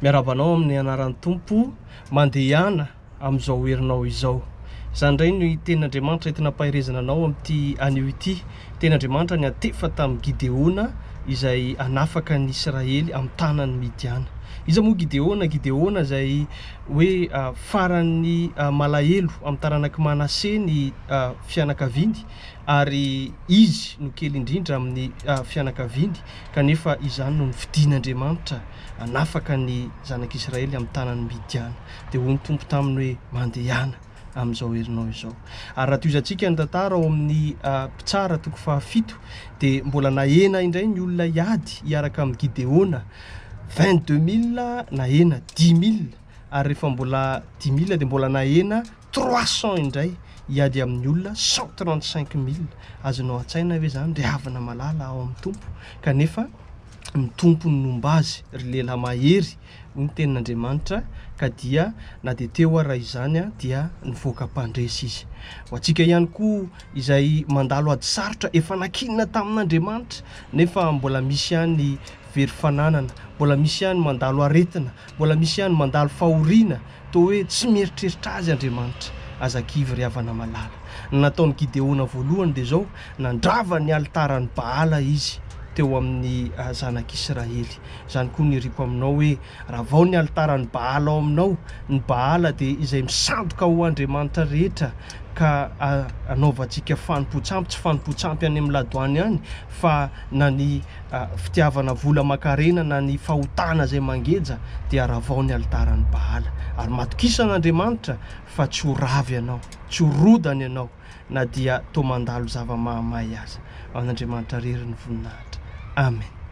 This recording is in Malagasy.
Miarahaba anao amin'ny anaran'ny Tompo, mandehana amin'izao herinao izao. Izany indray ny tenin'Andriamanitra entina ampaherezana anao amin'ity anio ity. Tenin'Andriamanitra niantefa tamin'i Gideona izay hanafaka ny Israely amin'ny tanan'ny Midiana. Iza moa Gideona? Gideona izay hoe faran'ny malahelo amin'ny taranak'i Manase ny fianakaviany ary izy no kely indrindra amin'ny fianakaviany kanefa izany no nofidin'Andriamanitra hanafaka ny zanak'Israely amin'ny tanan'ny Midiana. Dia hoy ny Tompo taminy hoe, Mandehana amin'izao herinao izao. Ary raha tohizantsika ny tantara ao amin'ny Mpitsara toko fahafito dia mbola nahena indray ny olona hiady hiaraka amin'i Gideona, 22000 nahena 10000, ary rehefa mbola 10000 dia mbola nahena 300 indray hiady amin'ny olona 135000. Azonao an-tsaina ve izany ry havana malala ao amin'ny Tompo? Kanefa ny Tompo no nomba azy, ry lehilahy mahery, hoy ny tenin'Andriamanitra, ka dia na dia teo ara izany dia nivoaka mpandresy izy. Ho antsika ihany koa izay mandalo ady sarotra efa nankinina tamin'Andriamanitra nefa mbola misy ihany very fananana, mbola misy ihany mandalo aretina, mbola misy ihany mandalo fahoriana, Toa hoe tsy mieritreritra azy Andriamanitra. Aza kivy ry havana malala. Ny nataon'i Gideona voalohany dia izao, nandrava ny alitaran'i Baala izy teo amin'ny zanak'Israely. Izany koa no iriko aminao hoe, ravao ny alitaran'i Baala ao aminao. Ny Baala dia izay misandoka ho andriamanitra rehetra ka anaovantsika fanompoan-tsampy, tsy fanompoan-tsampy any amin'ny ladoany any fa na ny fitiavana vola aman-karena na ny fahotana izay mangeja dia ravao ny alitaran'i Baala. Ary matokisa an'Andriamanitra fa tsy ho rava ianao, tsy ho rodana ianao na dia toa mandalo zava-mahamay aza. Ho an'Andriamanitra irery ny voninahitra. Amen.